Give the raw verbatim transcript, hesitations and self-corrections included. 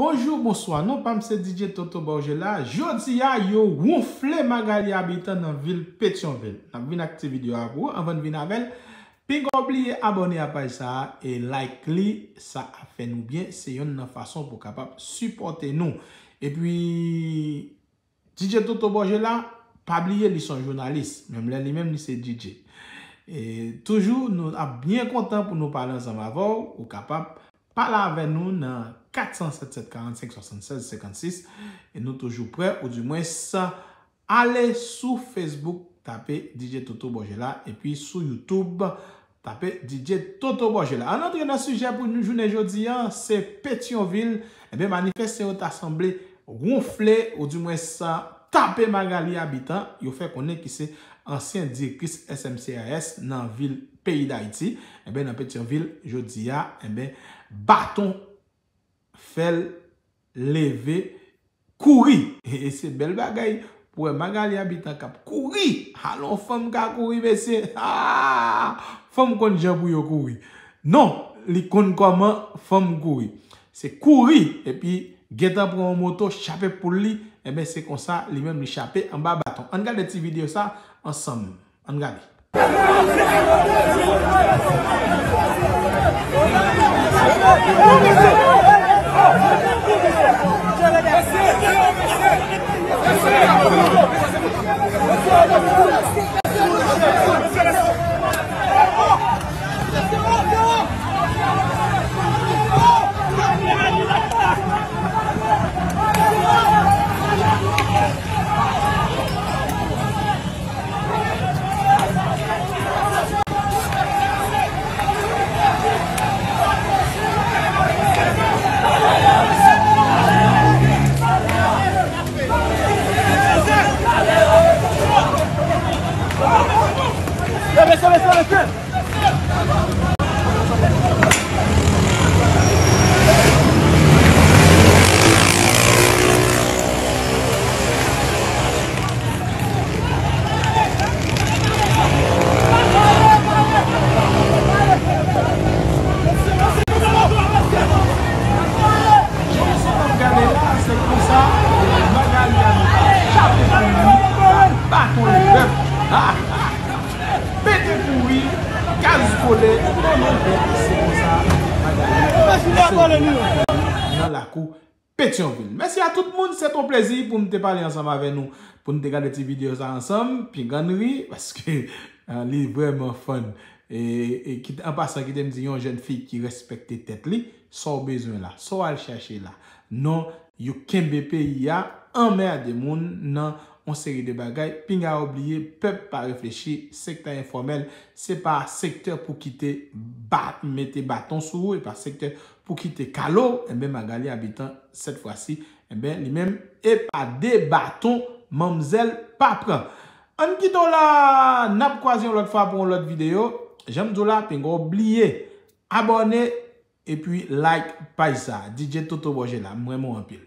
Bonjou, bonswa. Non pa m se D J Toto Borgela. Jodi a, yo wonfle Magalie Habitant nan vil Petyonvil. N ap vin ak ti videyo a pou ou. Anvan n vin avè l, pinga w bliye abòne a paj sa a e like li. Sa ap fè nou byen. Se yonn nan fason pou w kapab sipòte nou. Epi, D J Toto Borgela pa bliye li se yon jounalis, menm lè li menm li se D J. E toujou, nou ap byen kontan pou nou pale ansanm avè w. Ou kapab pale avè nou nan kat san sèt sèt karannsenk swasannsèz senkannsis. E nou toujou prè, oudimwens, ale sou Facebook, tape D J Toto Borgela, epi sou YouTube, tape D J Toto Borgela. Ann antre nan sijè pou nou jounen jodi a, se Petyonvil. Ebyen, manifestan yo ta sanble wonfle, oudimwens, tape Magalie Habitant, yo fè konnen ki se ansyen direktris S M C I S nan vil peyi Dayiti. Ebyen, nan Petyonvil, jodi a, ebyen, baton fè l leve, kouri. E se bèl bagay pou wè Magalie Habitant k ap kouri. Alò, fanm ka kouri, mesye. Ah! Fanm konn jan pou yo kouri. Non, li konn kòman fanm kouri. Se kouri, epi gentan pran yon moto, chape poul li, enben, se konsa, li menm, li chape anba baton. Ann gade ti videyo sa ansanm. Ann gade. Jan w ap gade la, se konsa Magalie Habitant chape pou li, baton li pèp. Pete kouri, gaz kole, se konsa Magalie Habitant nan lakou Petyonvil. Mèsi a tout moun, se t on plezi pou m te pale ansanm avè nou, pou n te gade ti videyo sa ansanm, pinga n ri, paske, ah, li vrèman fun. E, e kit-, an pasan, kite m di yon jèn fi ki respekte tèt li, sa w bezwen la, sa w al chache la. Non, yo kenbe peyi a, anmède moun nan yon seri de bagay, pinga w bliye, pèp pa reflechi, sektè enfòmèl, se pa sektè pou kite ba-, mete baton sou ou, e pa sektè pou kite kale w, enben, Magalie Habitant, sèt fwa si, enben, li menm, e pa de baton manmzèl pa pran. Ann kite w la, n ap kwaze yon lòt fwa pou yon lòt videyo. Jan m di w la, pinga w bliye abòne epi like paj sa. D J Toto Borgela, m renmen w anpil.